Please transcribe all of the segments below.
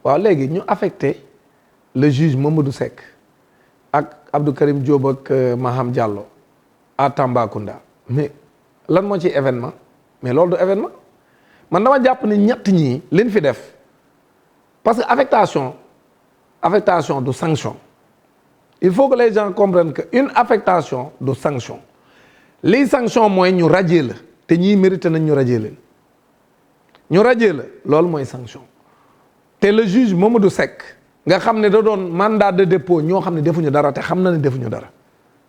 waaw léegi ñu affecté le juge Mamadou Seck ak Abdou Karim Diop ak Maham Diallo à Tambacounda mais lan moo ci événement mais loolu du événement man dama jàpp ni ñett ñii leen fi def parce que affectation du sanction il faut que les gens comprennent que une affectation du sanction liy sanction mooy ñu radier la te ñii mérité nañ ñu radier leen ñu radier la loolu mooy sanction te le juge Mamadou Seck nga xam ne da doon mandat de dépôt ñoo xam ne defuñu dara te xam na ne defuñu dara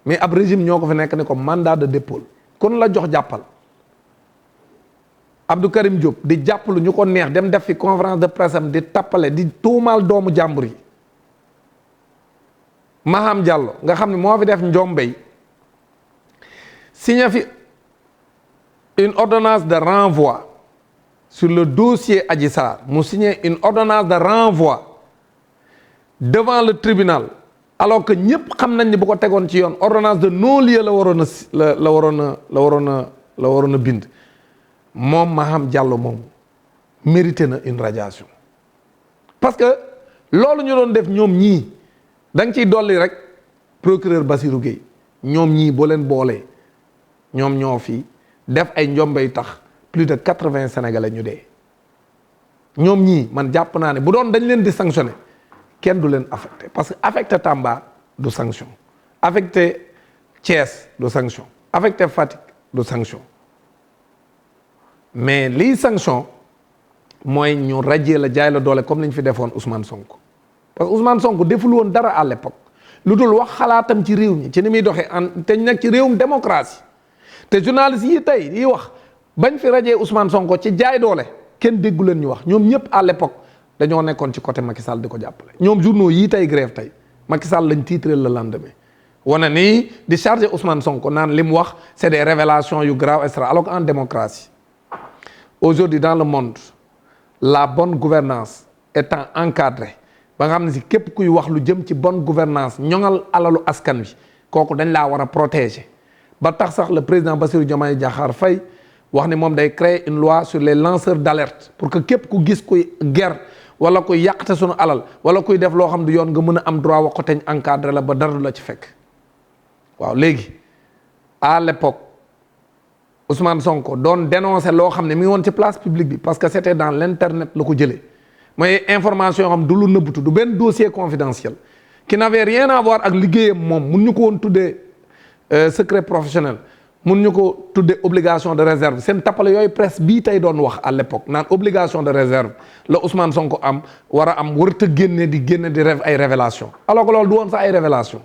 mais ab régime ñoo ko fi nekk ne ko mandat de dépôt kon la jox jàppal Abdou Karim Diop di jàppalu ñu ko neex dem def fi conférence de presse am di tappale di tuumaal doomu jàmbur yi Maham Diallo nga xam ne moo fi def njombey signé fi une ordonnance de renvoi sur le dossier Adji Sarr mu signé une ordonnance de renvoi devant le tribunal alors que ñëpp xam nañ ni bu ko tegoon ci yoon ordonnance de non-lieu la waroon a bind moom Maham Diallo moom mérité na une radiation parce que loolu ñu doon def ñoom ñii da nga ciy dolli rek procureur Bassirou Gueye ñoom ñii boo leen boolee ñoom ñoo fi def ay njombay tax plus de 80 sénégalais ñu dee ñoom ñii man jàpp naa ne bu doon dañ leen di sanctionné kenn du leen affecté parce que affecté Tamba du sanction affecté Thiès du sanction affecté Fatick du sanction mais lii sanction mooy ñu radier la jaay la doole comme ni ñu fi defoon Ousmane Sonko parce que Ousmane Sonko deful woon dara à l'époque lu dul wax xalaatam ci réew mi ci ni muy doxee te ñu nekk ci réewum démocratie te journalistes yi tey yi wax bañ fi radier Ousmane Sonko ci jaay doole kenn déggu leen ñu wax ñoom ñëpp à l'époque dañoo nekkoon ci côté Macky Sall di ko jàppale ñoom journaux yii tey grève tey Macky Sall lañ titré le lendemain wane nii di charger Ousmane Sonko naan li mu wax c'est des révélations yu grave extra alors qu'en démocratie aujourd'hui dans le monde la bonne gouvernance étant encadrée ba nga xam ne si képp kuy wax lu jëm ci bonne gouvernance ñoŋal alalu askan wi kooku dañ laa war a protéger ba tax sax le président Bassirou Diomaye Diakhar Faye wax ni moom day créer une loi sur les lanceurs d'alerte pour que képp ku gis kuy guerre wala kuy yàqte sunu alal wala kuy def loo xam du yoon nga mën a am droit wax ko teñ encadré la ba dara du la ci fekk waaw léegi à l'époque Ousmane Sonko doon dénoncer loo xam ne mi ngi woon ci place publique bi parce que c'était dans l'internet la ko jëlee mooy information yoo xam du lu nëbbutu du benn dossier confidentiel qui n'avait rien à voir ak liggéeyam moom mun ñu ko woon tuddee secret professionnel mun ñu ko tuddee obligation de réserve seen tappale yooyu presse bii tey doon wax à l'époque naan obligation de réserve la Ousmane Sonko am war a am warut a génne di ay révélation alors que loolu du woon sax ay révélation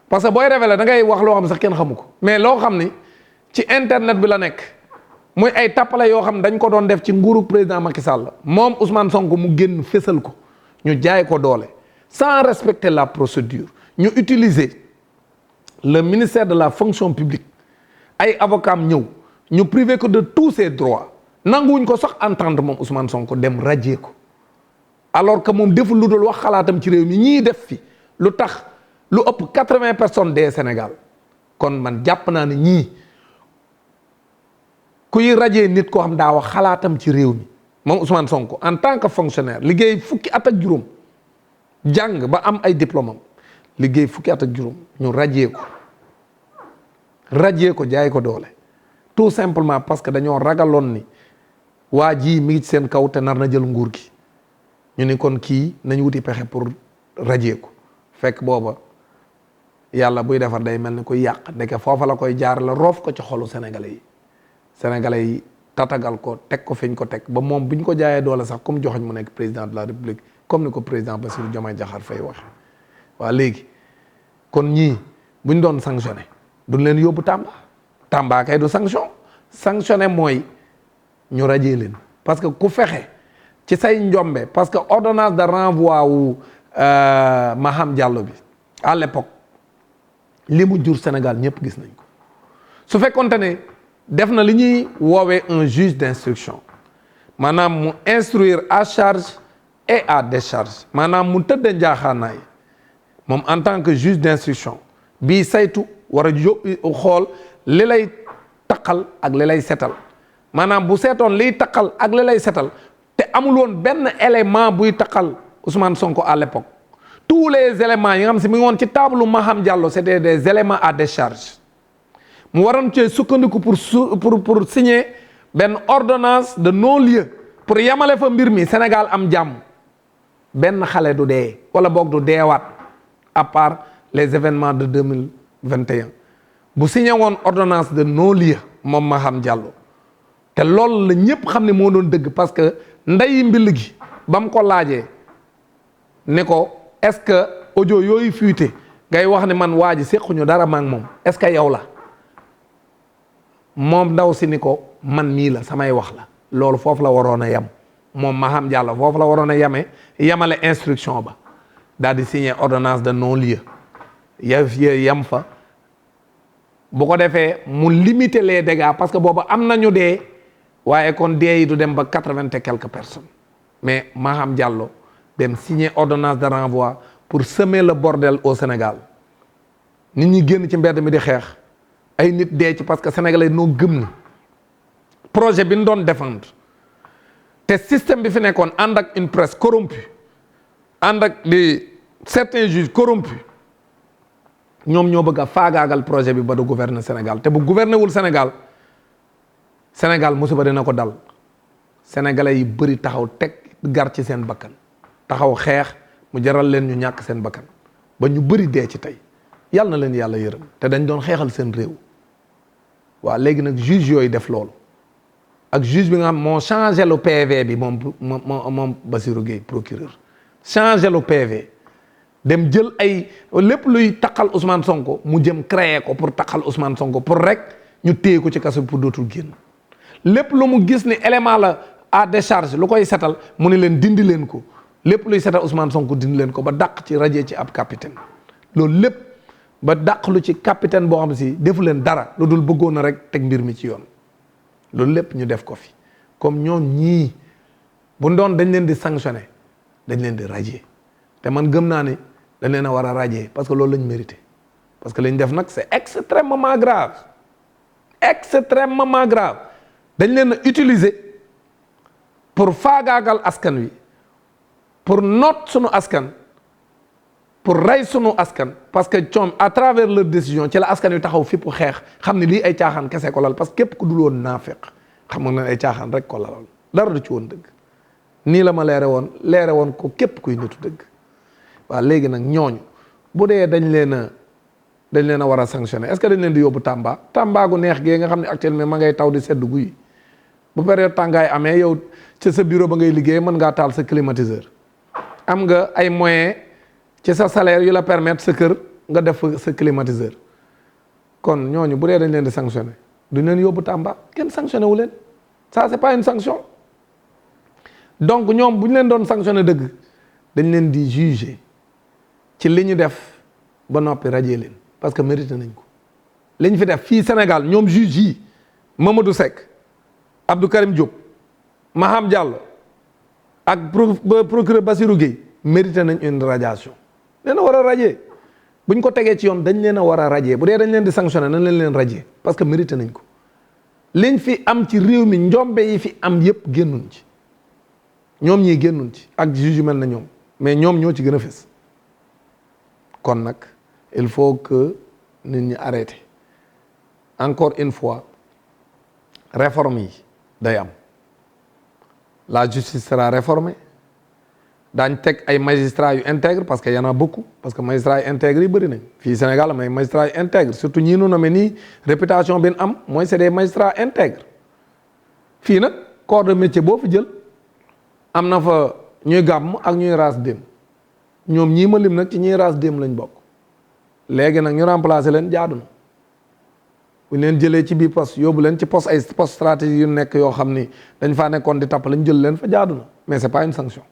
parce que booy révéler da ngay wax loo xam sax kenn xamu ko mais loo xam ni ci internet bi la nekk muy ay tappale yoo xam ne dañ ko doon def ci nguuru président Macky Sall moom Ousmane Sonko mu génn fésal ko ñu jaay ko doole sans respecter la procédure ñu utiliser le ministère de la fonction publique ay avocats ñëw ñu privé ko de tous ses droits nanguwuñ ko sax entendre moom Ousmane Sonko dem radier ko alors que moom deful lu dul wax xalaatam ci réew mi ñii def fi lu tax lu ëpp 80 personnes dee Sénégal kon man jàpp naa ne ñii kuy radier nit koo xam daa wax xalaatam ci réew mi moom Ousmane Sonko en tant que fonctionnaire liggéey fukki at ak juróom jàng ba am ay diplôme am liggéey fukki at ak juróom ñu radier ko jaay ko doole tout simplement parce que dañoo ragaloon ni waa ji mi ngi ci seen kaw te nar na jël nguur gi ñu ni kon kii nañ wuti pexe pour radier ko fekk booba yàlla buy defar day mel ni kuy yàq ndeke foofa la koy jaar la roof ko ci xolu sénégalais yi tatagal ko teg ko fiñ ko teg ba moom bu ñu ko jaayee doole sax comme joxoñ mu nekk président de la république comme ni ko président Bassirou Diomaye Diakhar Faye waxe waa léegi kon ñii buñ doon sanctionné duñ leen yóbbu Tamba kay du sanctionné mooy ñu radier leen parce que ku fexe ci say njombe parce que ordonnance de renvoi wu Maham Diallo bi à l'époque li mu jur Sénégal ñëpp gis nañ ko su fekkonte ne def na li ñuy woowee un juge d'instruction maanaam mu instruire à charge et à décharge maanaam mu tëdd njaaxaanaay moom en tant que juge d'instruction bii saytu war a xool li lay taqal ak li lay setal maanaam bu seetoon liy taqal ak li lay setal te amul woon benn élément buy taqal Ousmane Sonko à l'époque tous les éléments yi nga xam si mi ngi woon ci table Maham Diallo c'était des éléments à décharge mu waroon cee sukkandiku pour signer benn ordonnance de non-lieu pour yamale fa mbir mi Sénégal am jàmm benn xale du dee wala boog du deewaat à part les événements de 2021 bu signé woon ordonnance de non-lieu moom Maham Diallo te loolu la ñëpp xam ne moo doon dëgg parce que ndeyi mbill gi ba mu ko laajee ne ko est-ce que audio yooyu fuité ngay wax ne man waa ji séquñu dara ma ak moom est-ce que yow la moom ndaw si ni ko man mii la samay wax la loolu foofu la waroon a yem moom Maham Diallo foofu la waroon a yemale instruction ba daal di signer ordonnance de non-lieu yem fa bu ko defee mu limiter les dégâts parce que boobu am nañu dee waaye kon dee yi du dem ba 80 et quelques personnes mais Maham Diallo dem signer ordonnance de renvoi pour semer le bordel au Sénégal nit ñi génn ci mbedd mi di xeex ay nit dee ci parce que sénégalais noo gëm ni projet bi ñu doon défendre te système bi fi nekkoon ànd ak une presse corrompue ànd ak certains juges corrompus ñoom ñoo bëgg a faagaagal projet bi ba du gouverner Sénégal te bu gouverner wul Sénégal musiba dina ko dal sénégalais yi bëri taxaw teg gar ci seen bakkan taxaw xeex mu jaral leen ñu ñàkk seen bakkan ba ñu bëri dee ci tey yàlla na leen yàlla yërëm te dañ doon xeexal seen réew waaw léegi nag juge yooyu def loolu ak juge bi nga xam moo changé lu PV bi moom Bassirou Gueye procureur changé lu PV dem jël ay lépp luy taqal Ousmane Sonko mu jëm créer ko pour taqal Ousmane Sonko pour rek ñu téye ko ci kaso pour dootul génn lépp lu mu gis ni élément la à décharge lu koy setal mu ne leen dindi leen ko lépp luy setal Ousmane Sonko dindi leen ko ba dàq ci radier ci ab capitaine loolu lépp ba dàq lu ci capitaine boo xam si defu leen dara lu dul bëggoon na rek teg mbir mi ci yoon loolu lépp ñu def ko fi comme ñoom ñii bu doon dañ leen di sanctionner dañ leen di radier te man gëm naa ne dañ leen a war a radier parce que loolu lañ mérité parce que lañ def nag c'est extrêmement grave dañ leen a utiliser pour faagaagal askan wi pour noot sunu askan pour rey sunu askan parce que ñoom à travers leur décision ci la askan wi taxaw fépp xeex xam ne lii ay caaxaan kese ko lal parce que képp ku dul woon naafeq xam nga ne ay caaxaan rek ko lalal dara du ci woon dëgg nii la ma leere woon ko képp kuy nitu dëgg waaw léegi nag ñooñu bu dee dañ leen a war a sanctionner est-ce que dañ leen di yóbbu Tamba gu neex gee nga xam ne actuellement ma ngay taw di sedd guy bu période tàngaay amee yow ci sa bureau ba ngay liggéey mën ngaa taal sa climatiseur am nga ay moyens ci sa salaire yu la permettre sa kër nga def sa climatiseur kon ñooñu bu dee dañ leen di sanctionner duñ leen yóbbu Tamba kenn sanctionné wu leen ça c'est pas une sanction donc ñoom bu ñu leen doon sanctionné dëgg dañ leen di juger ci li ñu def ba noppi radier leen parce que mérité nañ ko li ñu fi def fii Sénégal ñoom juge yi Mamadou Seck Abdou Karim Diop Maham Diallo ak procureur Bassirou Gueye mérité nañ une radiation leen a war a radier buñ ko tegee ci yoon dañ leen a war a radier bu dee dañ leen di sanctionné nañ leen radier parce que mérité nañ ko liñ fi am ci réew mi njombe yi fi am yépp génnuñ ci ñoom ñii génnuñ ci ak juge yu mel na ñoom mais ñoom ñoo ci gën a fës kon nag il faut que nit ñi arrêté encore une fois réforme yi day am la justice sera réformée daañ teg ay magistrats yu intègre parce que y en a beaucoup parce que magistrats yu intègre yi bëri nañ fii Sénégal am ay magistrats yu intègre surtout ñii nu nommé nii réputation bi ñu am mooy c'est des magistrats intègres fii nag corps de métier boo fi jël am na fa ñuy gàmm ak ñuy raas dem ñoom ñii ma lim nag ci ñuy raas dem lañ bokk léegi nag ñu remplacer leen jaadu na bu ñu leen jëlee ci biir poste yóbbu leen ci poste ay poste stratégie yu nekk yoo xam ni dañ faa nekkoon di tapp lañ jël leen fa jaadu na mais c'est pas une sanction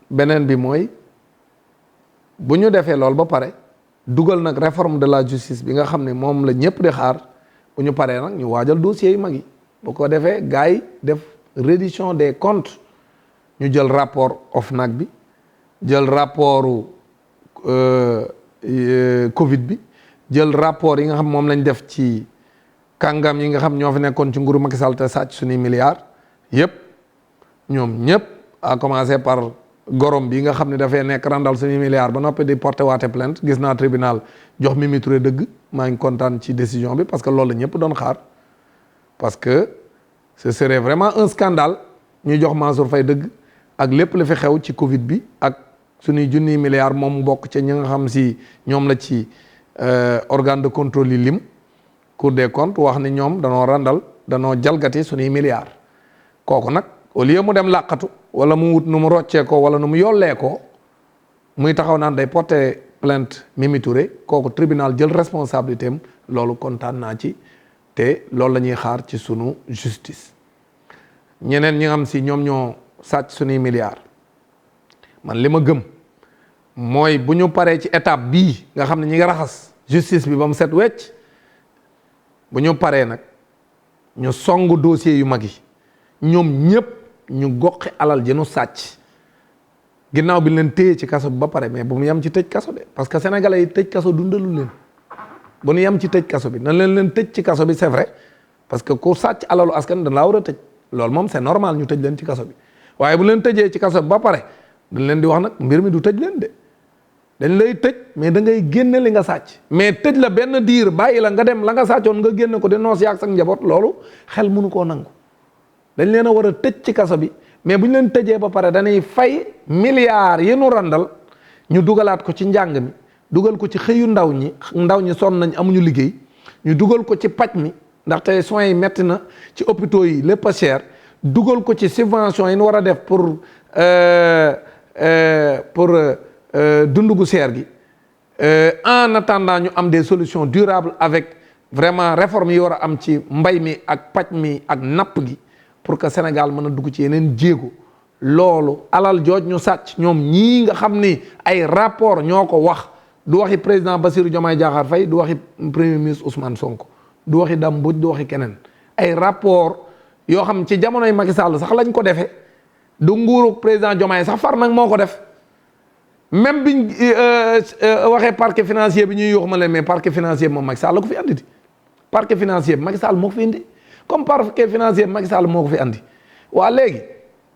beneen bi mooy bu ñu defee loolu ba pare dugal nag réforme de la justice bi nga xam ne moom la ñëpp di xaar bu ñu paree nag ñu waajal dossiers yu mag yi bu ko defee gars yi def reddition des comptes ñu jël rapport OFNAC bi jël rapportu Covid bi jël rapport yi nga xam moom lañ def ci kàngam yi nga xam ñoo fi nekkoon ci nguuru Macky Sall te sàcc suñuy milliards yépp ñoom ñëpp à commencer par gorom bi nga xam ne dafay nekk randal suñu milliards ba noppi di porter waate plainte gis naa tribunal jox Mimi Touré dëgg maa ngi kontaan ci décision bi parce que loolu la ñëpp doon xaar parce que ce serait vraiment un scandale ñu jox Mansour Faye dëgg ak lépp la fi xew ci Covid bi ak suñuy junniy milliards moom mu bokk ci ñi nga xam si ñoom la ci organe de contrôle yi lim Cour des comptes wax ni ñoom danoo randal danoo jalgati suñuy milliards kooku nag au lieu mu dem làqatu wala mu wut nu mu roccee ko wala nu mu yollee ko muy taxaw naan day porter plainte Mimi Touré kooku tribunal jël responsabilité am loolu kontaan naa ci te loolu la ñuy xaar ci sunu justice. ñeneen ñi nga xam si ñoom ñoo sàcc suñuy milliards man li ma gëm mooy bu ñu paree ci étape bii nga xam ne ñi ngi raxas justice bi ba mu set wecc bu ñu paree nag ñu song dossier yu mag yi ñoom ñëpp ñu goqi alal ji nu sàcc ginnaaw bi leen téye ci kaso bi ba pare mais bu mu yem ci tëj kaso de parce que sénégalais yi tëj kaso dundalu leen bu nu yem ci tëj kaso bi nan leen tëj ci kaso bi c'est vrai parce que ku sàcc alalu askan dañ laa war a tëj loolu moom c'est normal ñu tëj leen ci kaso bi waaye bu leen tëjee ci kaso bi ba pare dañ leen di wax nag mbir mi du tëj leen de dañ lay tëj mais da ngay génne li nga sàcc mais tëj la benn diir bàyyi la nga dem la nga sàccoon nga génne ko di noos yaag sax njaboot loolu xel mënu koo nangu dañ leen a war a tëj ci kaso bi mais bu ñu leen tëjee ba pare dañuy fay milliards yi nu randal ñu dugalaat ko ci njàng mi dugal ko ci xëyu ndaw ñi sonn nañ amuñu liggéey ñu dugal ko ci paj mi ndaxte soins yi metti na ci hôpitaux yi lépp a cher dugal ko ci subvention yi ñu war a def pour dundu gu cher gi en attendant ñu am des solutions durables avec vraiment réforme yi war a am ci mbay mi ak paj mi ak napp gi pour que Sénégal mën a dugg ci yeneen jéego loolu alal jooj ñu sàcc ñoom ñii nga xam ni ay rapport ñoo ko wax du waxi président Bassirou Diomaye Diakhar Faye du waxi premier ministre Ousmane Sonko du waxi Dame Mbodj du waxi keneen ay rapport yoo xam ci jamonoy Macky Sall sax lañ ko defee du nguuru président Diomaye sax far nag moo ko def même biñ waxee parquet financier bi ñuy yox ma leen mais parquet financier bi moom Macky Sall la ko fi andi di parquet financier bi Macky Sall moo ko fi indi comme parquet financier bi Macky Sall moo ko fi andi waa léegi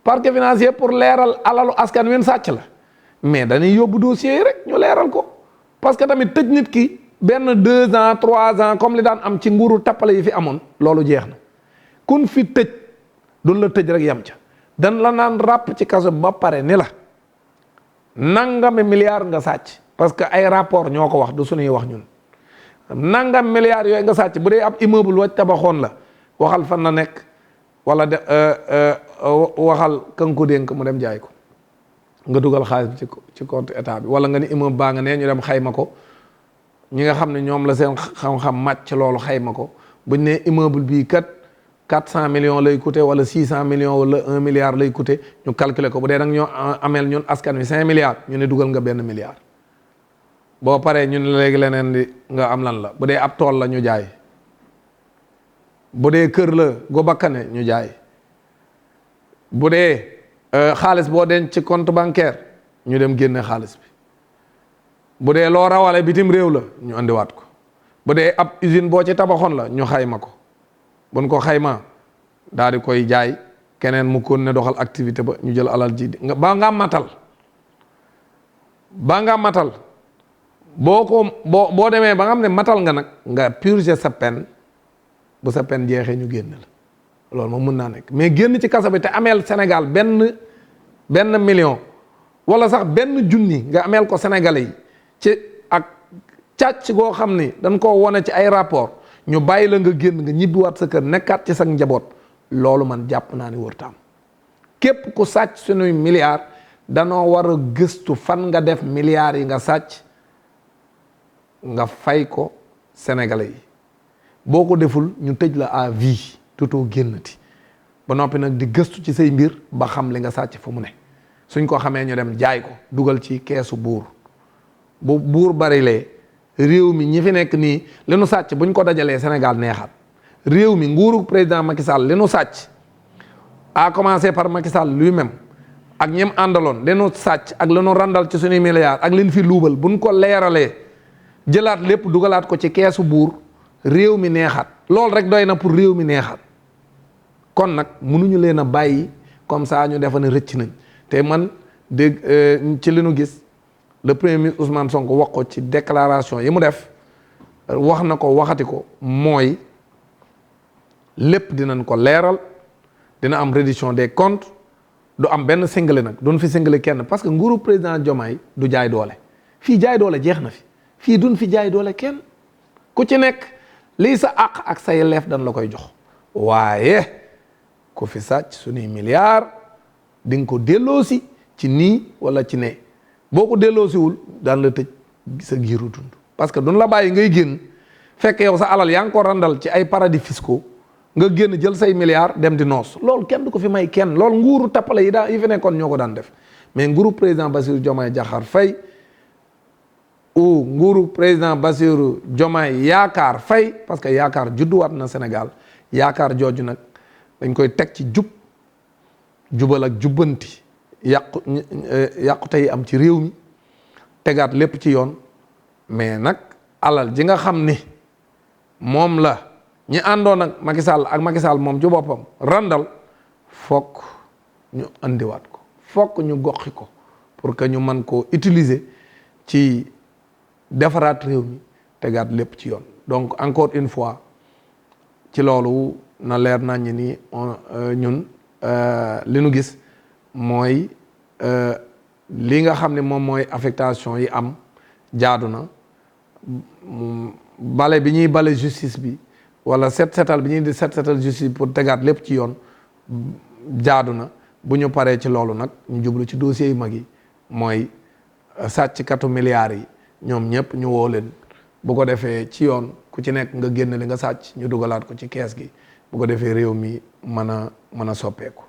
parquet financier pour leeral alalu askan wen sàcc la mais dañuy yóbbu dossier yi rek ñu leeral ko parce que tamit tëj nit ki benn 2 ans 3 ans comme li daan am ci nguuru tappale yi fi amoon loolu jeex na kun fi tëj duñ la tëj rek yam ca dan la naan ràpp ci kaso ba pare ni la nangami milliards nga sàcc parce que ay rapport ñoo ko wax du suñuy wax ñun nangam milliards yooyu nga sàcc bu dee ab immeuble waj tabaxoon la waxal fan na nekk wala de waxal kan ko dénk mu dem jaay ko nga dugal xaalis bi ci compte état bi wala nga ni immeuble baa nga nee ñu dem xayma ko ñi nga xam ne ñoom la seen xam-xam màcc loolu xayma ko buñ ne immeuble bii kat 400 millions lay coûter wala 600 millions wala 1 milliard lay coûter ñu calculer ko bu dee nag ñoo ameel ñun askan wi 5 milliards ñu ne dugal nga benn milliard boo paree ñun léegi leneen di nga am lan la bu dee ab tool la ñu jaay bu dee kër la go bakkane ñu jaay bu dee xaalis boo denc ci compte bancaire ñu dem génne xaalis bi bu dee loo rawale bitim réew la ñu andiwaat ko bu dee ab usine boo ci tabaxoon la ñu xayma ko buñ ko xayma daal di koy jaay keneen mu kon ne doxal activité ba ñu jël alal ji ba nga matal boo demee ba nga xam ne matal nga nag nga purger sa peine bu sa peine jeexee ñu génn la loolu moom mën naa nekk mais génn ci kaso bi te ameel Sénégal benn million wala sax benn junni nga ameel ko Sénégalais yi ci ak càcc goo xam ni dañ koo wone ci ay rapport ñu bàyyi la nga génn nga ñibbiwaat sa kër nekkaat ci sa njaboot loolu man jàpp naa ni wërtaam képp ku sàcc suñuy milliards danoo war a gëstu fan nga def milliards yi nga sàcc nga fay ko Sénégalais yi boo ko deful ñu tëj la à vie tutoo génnati ba noppi nag di gëstu ci say mbir ba xam li nga sàcc fu mu ne suñ ko xamee ñu dem jaay ko dugal ci keesu buur bu buur bari lee réew mi ñi fi nekk nii li nu sàcc buñ ko dajalee Sénégal neexaat réew mi nguuru président Macky Sall li nu sàcc à commencer par Macky Sall lui-même ak ñim àndaloon li nu sàcc ak li nu randal ci suñuy milliards ak leen fi luubal buñ ko leeralee jëlaat lépp dugalaat ko ci keesu buur réew mi neexaat loolu rek doy na pour réew mi neexaat kon nag mënuñu leen a bàyyi comme ça ñu defa ne rëcc nañ te man dégg ci li nu gis le premier ministre Ousmane Sonko wax ko ci déclaration yi mu def wax na ko waxati ko mooy lépp dinañ ko leeral dina am reddition des comptes du am benn single nag duñ fi single kenn parce que nguuru président Diomaye du jaay doole fii jaay doole jeex na fi fii duñ fi jaay doole kenn ku ci nekk lii sa àq ak sa yelleef dañ la koy jox waaye ku fi sàcc suñuy milliards di nga ko delloosi ci nii wala ci ne boo ko delloosiwul daan la tëj sa giiru dund parce que duñ la bàyyi ngay génn fekk yow sa alal yaa ngi ko randal ci ay paradis fiscaux nga génn jël say milliards dem di noos loolu kenn du ko fi may kenn loolu nguuru tappale yi daan yi fi nekkoon ñoo ko daan def mais nguuru président Bassirou Diomaye Diakhar Faye ou nguuru président Bassirou Diomaye Yaakaar Faye parce que yaakaar judduwaat na Sénégal yaakaar jooju nag dañ koy teg ci jubal ak jubbanti yàqute yi am ci réew mi tegaat lépp ci yoon mais nag alal ji nga xam ni moom la ñi àndoon ak Macky Sall moom ci boppam randal fokk ñu andiwaat ko fokk ñu goxi ko pour que ñu mën koo utiliser ci defaraat réew mi tegaat lépp ci yoon donc encore une fois ci loolu na leer nañ ni ñun li nu gis mooy li nga xam ne moom mooy affectation yi am jaadu na bale bi ñuy bale justice bi wala setal bi ñuy di setal justice pour tegaat lépp ci yoon jaadu na bu ñu paree ci loolu nag ñu jublu ci dossiers yu mag yi mooy sàcc katu milliards yi ñoom ñëpp ñu woo leen bu ko defee ci yoon ku ci nekk nga génn li nga sàcc ñu dugalaat ko ci kees gi bu ko defee réew mi mën a soppeeku